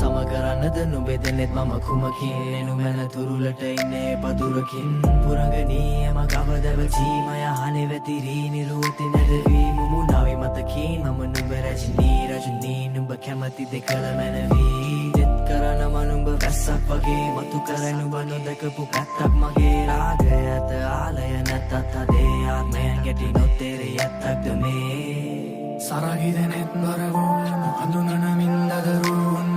සම කරන්නද නුඹේ දෙනෙත් මම කුමකින්? එනු මැන තුරුලට ඉන්නේ පදුරකින්. පුරංගනීය ම ගව දැව චීමය හනේ වැතිරී නිරුවති නැදවී මුමුණාවි මතකීන්. මම නුඹ රජනී රජනී, නුඹ කැමති දෙකල මැනවී. දෙත් කරන ම නුඹ වැස්සක් වගේ මතු කර නුඹ නොදකපු පැත්තක් මගේ. රාගය ඇත ආලය නැතත් හදේ ආත්මයන් ගැටි නොතේරේ ඇත්තක්ද මේ? සරගිදනෙත් බරවූ හඳුනන මින්දදරු.